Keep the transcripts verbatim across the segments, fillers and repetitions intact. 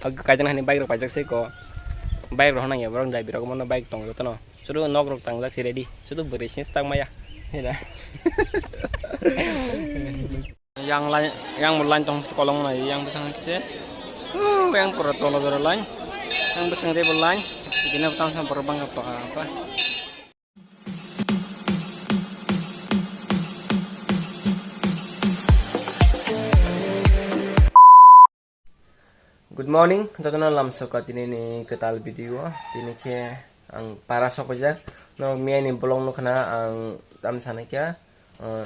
Kaijakna hani bike rok paijak se ko. Bike rok nang ya borok jai birok mono bike tong jotono. Sudu nok rok tangjak se ready. Sudu bwrwi sini tak maya. Hina. Yang lain, yang mo lain tong se kolong na yang bwsang kise. Uh, yang pura tolo jora lain. Yang bwsang de bo lain. Bini tam sam borok bangka pa apa. Good morning, jotono lamsoka tini ni kwtal video. Tini khe ang para sokojak. Norok miyai ni vlog nukha na ang tam sanai khe, uh,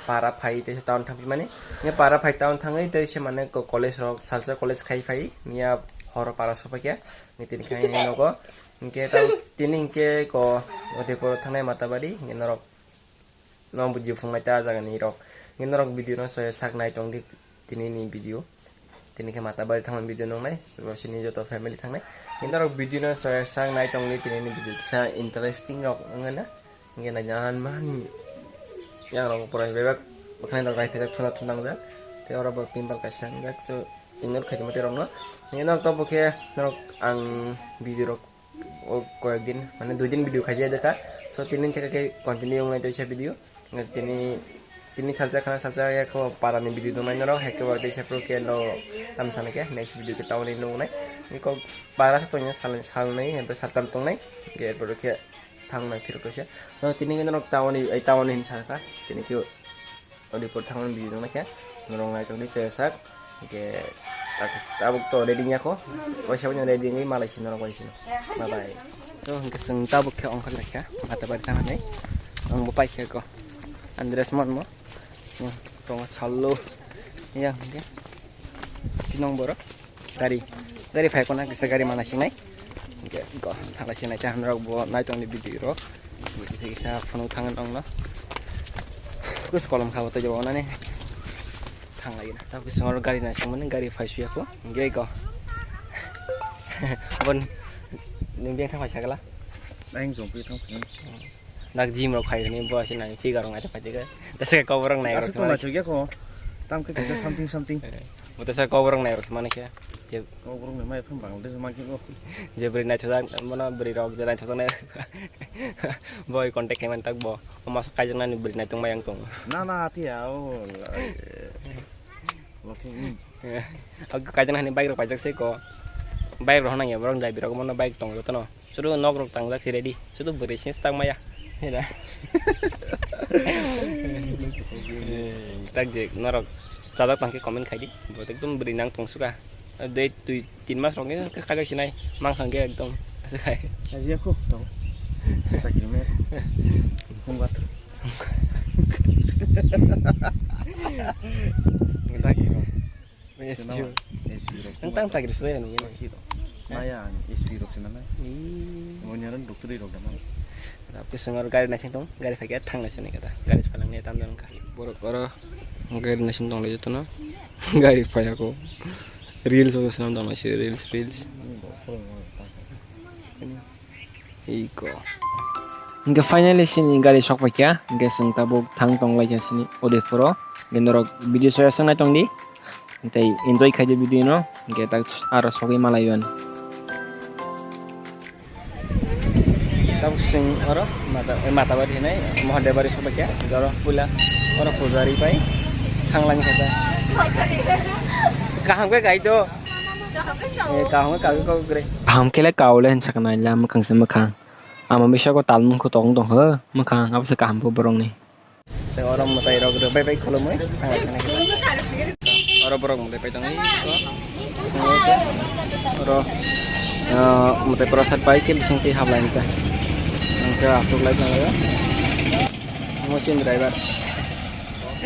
para phai tei town thangpi mani. Nge para phai town thangwi tei se mane ko-, college rok salsa college khai phai. Miya horo para sopai khe. Nge tini khai nogo. Hingke tang tini hingke ko Udaipur thangnai Matabari, hingke norok no video phungnai ta jagani rok. Hingke norok video no soya sak nai tong di tini ni video. Tini khe Matabari thangmani video nungnai, bo sini joto family thangnai. Hingke norok video no soya sak nai tong di tini ni video kisa interesting rok wngna. Hingke nai jahan man yang rok pura bebak bwkhwnai rok rai phejak thuna thuna wngjak. Tei oro bo pimple kaisa wngjak, so ignore khaidi mate rok no. Hingke norok to bo khe norok ang video rok o koyek din, mane dui din video khaijak de kha. So, tini theke khe continue wngnai tei sa video. Tini, tini salsa khana salsa ya kho para ni video nungnai norok, hai khe bo tei sa pro khe no tam sana khe next video khe town ni nungnai. Ni kok para sa tongya sal, sal nai, hai saltam tongnai. Khe pro khe thang nai phiro khe sa. No, tini khe norok town ni, ai town ni hin sa kha. Tini khe Udaipur thangmani video nang khe norok nai tongdi se sak. Hingke tabuk to ready ya kho. Waisa waisa ready wngwi malai sino rok waisa. Bye bye. To hingke chwng tabuk khe ongkhor lai kha Matabari thangmani. Ang bo pai khe ko. Andres mon mo. Tongo sallo. Ya hingke. Tinong borok. Gari, gari phai khona kisa gari mana sinai. Hingke go thala sinai cha hanrok bo nai tongni video rok. Kisa phunuk thang nongno. Kus kolom khabo to jabo nani. Thang lagi na. Tamo kisa gari na singmani gari phai suya ko. Hingke go. Bon ning beng thang phai sagala. Nang jompi thang phai. Dak gym rok khai ni bo se nai figure rok nai phai de. Tesa kok borok nai rok. Aswk to naithok ya kho. Tam khe kaisa something something. Bo tesa kok borok nai rok mani khe. Je kok borok ni mai phang Bangladesh ma khe bo. Je bwrwi naithok jak, mano bwrwi rok je naithok nai. Boi contact khai man tak bo. Mas kaijak nani bwrwi naithok mai ang tong. Na na ati ya o. Oke. Kaijak nani bike rok paijak se ko. Bike rok nang ya borok jai birok mano bike tong jotono. Sudu nok rok tangjak si ready. Sudu bwrwi sini tak maya. Heda. Tak je norok chajak tangkhe comment khai di. Bo ekdom bwrwi nang tong suka. Dei twi tin mas rok ni kajak sinai. Mang khang khe ekdom. Aji aku tong. Sakiri me. Hunggat. Ngetak iro. S P O. S P O rok. Ang tang tak iro sila ya nungin. Maya ang S P O rok sila na. Ih. Mo nyaran doktor rok dama. Tapi sengar gari nasing tong, gari pakai thang nasing kata. Gari palang ni tam dalam kah. Borok oro gari nasing tong lagi tu no. Gari pakai aku. Reels tu senam tong masih reels reels. Iko. Hingke finally sini gari sok paikha, hingke chwng tabuk thang tong laikha sini Udaipuro. Hingke norok video soya swngnai tongdi, tei enjoy khaidi video no, hingke tak aro sogwi malaion. Tabuk chwng oro mata, eh, Matabari hinai Mahadebari sok paikha, hingke oro puila oro pujari bai thang lang kha. Kaham khe gaito. Eh, kaham khe kagwi kok gre. Kaham khe le kau le hinsa khnai la mwkhang se mwkhang. Ama bisa ko tal mung kho tong tong ho mwkhang abo se kaham bo borok ni. Tei oro mwtai rok rw bai bai khulumui. Oro borok mwtai pai tong. Oro, ah, mwtai prasad pai khe bising twi hap lai ta. Ang khe asuk lai tong. Musin driver.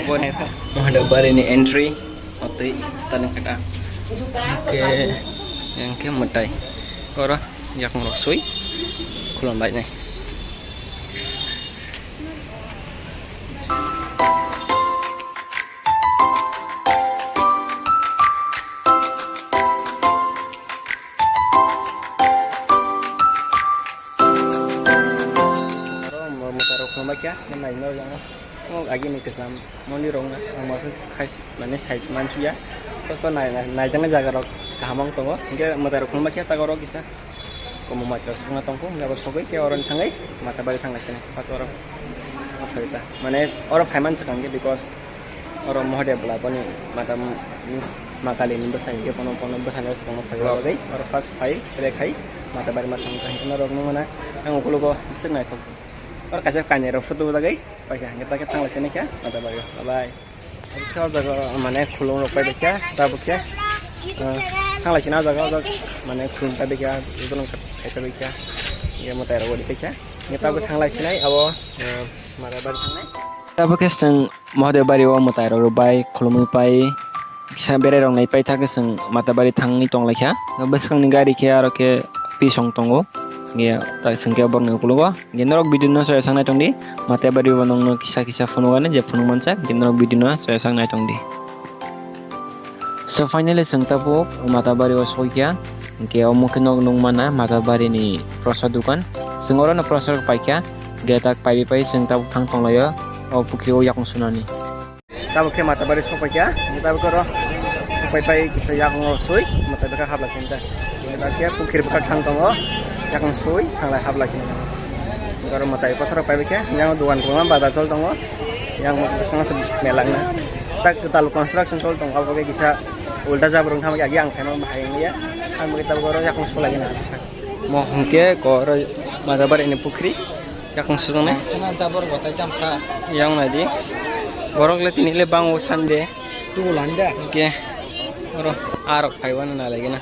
Boni. Mahadebari ni entry. Otwi starting kha. Hingke, hingke mwtai. Oro yakung rok sui khulum bai nai. Oro mo-, mwtai rok khulum bai kha, nai no yang. O agini kwcham mondir rok wngkha, ang masa khai mane sai mansuya. To, to nai-, nai-, naijaknai jaga rok Kaham wng tongo, hwnkhe mwtai rok khulumba khe tak oro kisa. Komo mai tor songna tongkho, hwnkhe abo sogwi khe oro thangwi Matabari thanglai sini. Pat oro. Mane oro phaiman swkang khe because oro Mahadev bwla boni mata m-, means Ma Kali ni bwsai hwnkhe bono, bono bwsai no swkang no phaiwi oro first phai rekhai Matabari ma thang thang hwnkhe norok nung mana ang ukologo swk naithok. Oro kaisa kainwi rok photo bwlagwi paikha hwnkhe ta khe thanglai sini khe Matabari bye bye. Khe o jaga mane khulum rok pai khe tabuk khe, ah, thanglai sini o jaga o jaga mane khulum pai khe jotono khai pai khe ye mwtai rok pai khe ye tabuk thanglai sini abo, ah, Matabari thangnai. Tabuk khe chwng Mahadev bari o mwtai rok bai khulumwi pai kisa berai rok nai pai thang khe chwng Matabari thangwi tong lai kha. Bwskang ni gari khe aro khe pisong tongo. Hwnkhe ta chwng khe borokni ukologo. Hwnkhe norok video no soya sang nai tong di. Matabari bo nongno kisa kisa phunukani je phunuk mansa. Hwnkhe norok video no soya sang nai tong di. So finally chwng tabuk Matabari o soi kha. Hwnkhe omo khe nok nung mana Matabari ni prosad dukan. Chwng oro no prosad rok pai kha. Hwnkhe tak paiwi pai chwng tabuk thang tong lai o. O pukhri o yakung sunani. Tabuk khe Matabari sokpai kha, tabuk oro sokpai pai kisa yakung o sui, Matabari khe habla khe ta. Tabuk khe pukhir bwkha thang tongo, yakung sui, thanglai habla khe. Oro mwtai kothoro pai khe, yang dugan kwbangma bazar chol tongo, yang bwskango se mela wngna. Tak kwtal construction chol tongo, abo khe kisa ulta jabra wng thangma khe agi ang khaino bahai wngya, ang tabuk oro yakung sulai na. Mo hwnkhe ko oro Matabari ni pukhri. Yakung sujungnai. Sana jabor gotai tamsa. Yang nai di. Borok le tini le bango sande. Tu lande. Ke. Oro arok phaiwano na lagi na.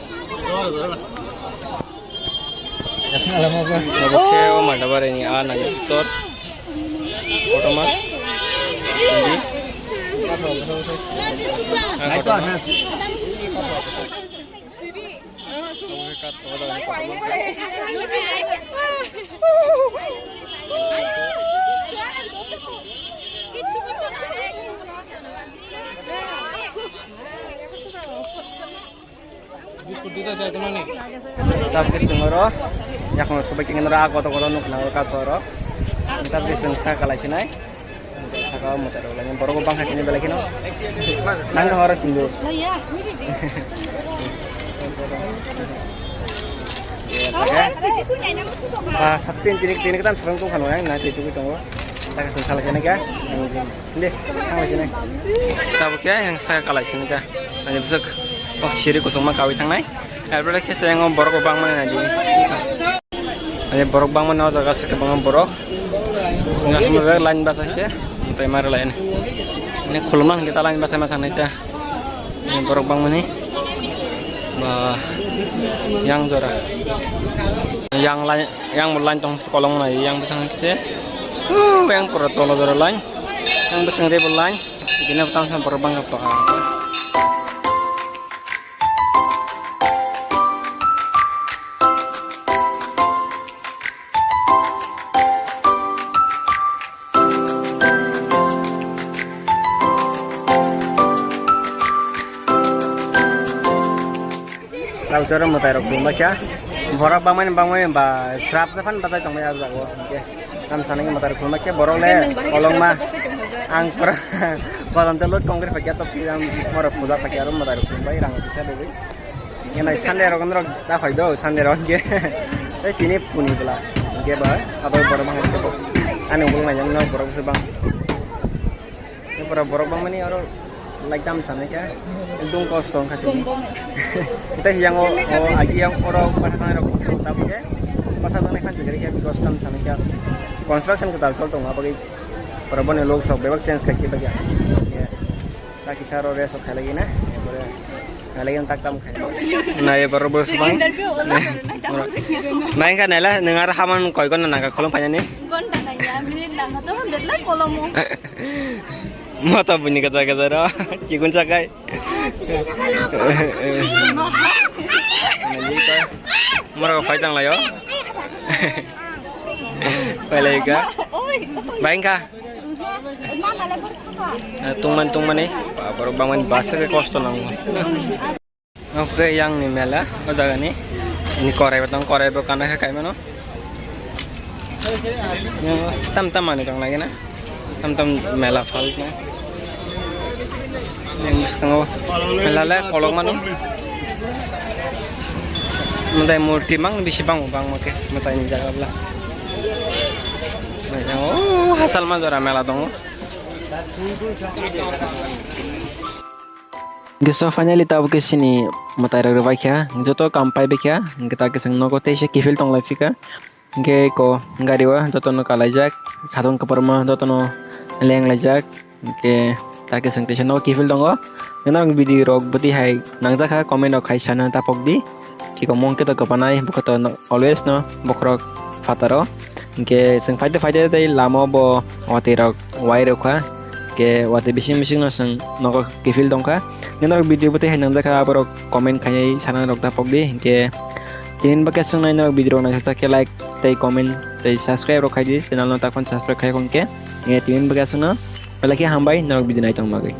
Asing alam apa? Abo ke o Matabari ni a nai store. Kotorma. Di. Apa, apa, apa, apa? Ah, kotorma. Biskut dita chai tamani. Tabuk khe chwng oro yakung subai khe noro a kotor kotor nukna o kathoro. Tabuk khe chwng sa kalai sinai. Saka o mwtai rok lai borok bangkha kini belai kheno. Nang thang oro sindi. Ba, satin tini, tini katan sarang tong khano, yang na tui tugui tongo. Taka sung sala kene kya? Inde, thang lai sini. Tabuk khe, yang saka kalai sini kya? Ani bwswk, oh, siri kusung ma kawi thangnai. Erpore khe se yang borok bangmani nai di. Ani borok bangmani o jaga se kwbangma borok. Nga sumber bag line basa se, tai mar line. Ini khulumna hingke ta line basa ma thangnai ta. Ini borok bangmani. Ba, yang jora. Yang line, yang mo line tong kolong nai, yang bwsang se. Uh, yang pura tolo jora line. Yang bwsang table line. Ini tang sam borok bang apa. Lautaro mwtai rok khulumbaikha. Borok bangmani bangmani ba srap sa phan batai tongmani ah jaga o. Hingke tam sanai mwtai rok khulumbaikha borok le kolongma ang pura kolom te lot kongkri phakya tok kiyam morok puja phakya aro mwtai rok khulumbai rang kisa degwi. Enai Sunday rok norok ta phai do, Sunday rok hingke. Tei tini puni bwla. Hingke ba abo borok bangmani kebo. Ani ukulung nai jang no borok se bang. Ni pura borok bangmani aro like dam sanai khe. Ekdom kosto wngkha tini. Tei yang o, o agi yang oro patha sanai rok ta bangke. Patha sanai khan jigari khe because tam sanai khe. Construction kwtal chol tongo abagwi pura boni lok sok bebak change khai khe bagya. Ta kisa aro rest khailai na, epore khailai tak tam khai. Na epore bos bang. Interview wala na tam. Main ka nela nengar haman koi kon na ka kolom panya ni. Gonta na ya, minute na to betla kolomo. Mata buni kata kata ro, chikun sakai. Mora ko fight ang layo. Pele ka. Oi. Bain ka. Eh, tungman tungmani, ba, borok bangmani bus se kosto nango. Oke, yang ni mela, o jaga ni. Ni korai batang, korai bo kana khe kaimano. Yang tam tam mani tong lagi na. Tam tam mela phal na. Yang bwskango mela le kolok mano. Mwtai murti mang bisi bangma bangma khe mwtai ni jaga bla. Oh, Hasalma jora mela tongo. Hwnkhe so finally tabuk khe chini mwtai rok rwbai kha, joto kam pai bai kha, hwnkhe ta khe chwng nogo teisa kiphil tong lai phi kha. Hwnkhe ko gari o joto no kalaijak, satung kwbangma joto no leng laijak. Hwnkhe ta khe chwng teisa nogo kiphil tongo. Hwnkhe norok video rok bwtwi hai nangjak kha, comment rok khai sana tapok di. Kiko mung khe to kwpanai, bo khe to no-, always no bokhorok phataro. Hwnkhe chwng phaite phaite tei lama o bo watwi rok wai rw kha. Hwnkhe watwi bising bising no chwng nogo kiphil tong kha. Hwnkhe norok video bwtwi hai nangjak kha, aborok comment khainai sana rok tapok di. Hwnkhe tini bakhe chwng nai norok video rok naisajak khe like tei comment tei subscribe rok khai di, channel no takhon subscribe khai hwnkhe. Hwnkhe tini bakhe chwng no belai khe hambai norok video nai tong bagwi.